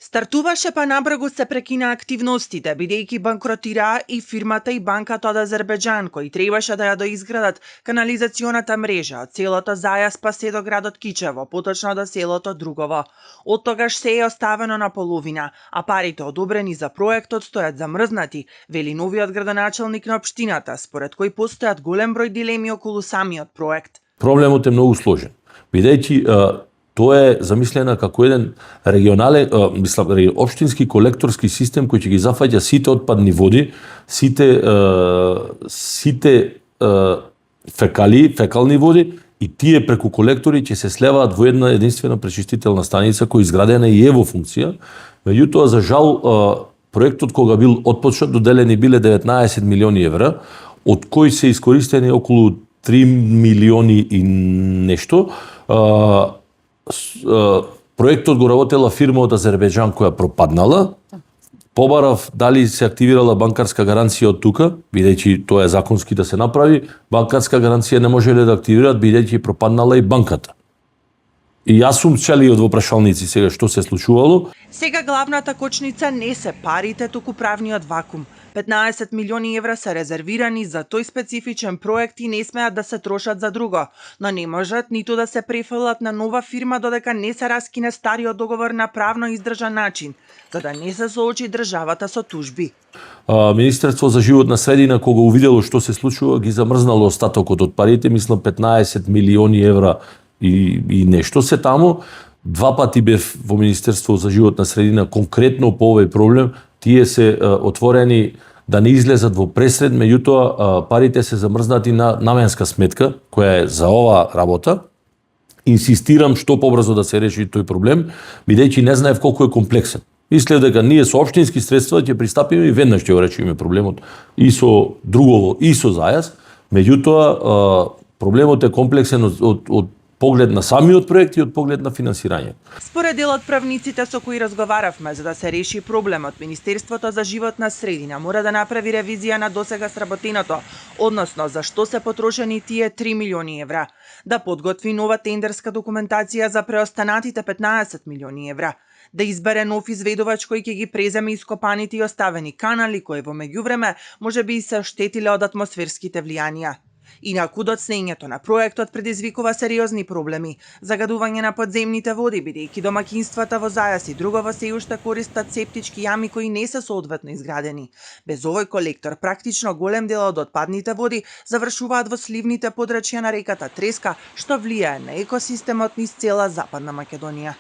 Стартуваше па набргу се прекина активностите, бидејќи банкротираа и фирмата и банката од Азербеџан, кои требаше да ја доизградат канализационата мрежа од селото Зајас па се до градот Кичево, поточно до селото Другово. Од тогаш се е оставено на половина, а парите одобрени за проектот стојат замрзнати, вели новиот градоначелник на општината, според кој постојат голем број дилеми околу самиот проект. Проблемот е многу сложен, бидејќи тоа е замислена како еден регионален, општински колекторски систем кој ќе ги зафаќа сите отпадни води, сите фекални води и тие преку колектори ќе се слеваат во една единствена пречистителна станица која изградена и е во функција. Меѓутоа, за жал, проектот кога бил отпочнат, доделени биле 19 милиони евра, од кои се искористени околу 3 милиони и нешто. Проектот го работела фирма од Азербеџан која пропаднала. Побарав дали се активирала банкарска гаранција од тука, бидејќи тоа е законски да се направи. Банкарска гаранција не можеле да активираат бидејќи пропаднала и банката. И јас сум челиот во прашалници сега што се случувало. Сега главната кочница не се парите, туку правниот вакуум. 15 милиони евра се резервирани за тој специфичен проект и не смеат да се трошат за друго, но не можат ниту да се префрлат на нова фирма додека не се раскине стариот договор на правно издржан начин, за да не се соочи државата со тужби. Министерство за животна средина, кога увидело што се случува, ги замрзнало остатокот од парите, мислам 15 милиони евра и нешто се таму. Два пати бев во Министерство за животна средина конкретно по овој проблем. Тие се отворени да не излезат во пресред, меѓутоа парите се замрзнати на наменска сметка, која е за оваа работа. Инсистирам што побрзо да се реши тој проблем, бидејќи не знаев колку е комплексен. Мислев дека ние со општински средства ќе пристапиме и веднаш ќе го решиме проблемот и со Другово и со Зајас, меѓутоа проблемот е комплексен од поглед на самиот проект и од поглед на финансирање. Според дел од правниците со кои разговаравме, за да се реши проблемот, Министерството за животна средина мора да направи ревизија на досега сработеното, односно за што се потрошени тие 3 милиони евра, да подготви нова тендерска документација за преостанатите 15 милиони евра, да избере нов изведувач кој ќе ги преземе ископаните и оставени канали кои во меѓувреме можеби и се оштетиле од атмосферските влијанија. Инаку доцнењето на проектот предизвикува сериозни проблеми, загадување на подземните води, бидејќи домаќинствата во Зајас и Другово се уште користат септички јами кои не се соодветно изградени. Без овој колектор, практично голем дел од отпадните води завршуваат во сливните подрачја на реката Треска, што влијае на екосистемот низ цела Западна Македонија.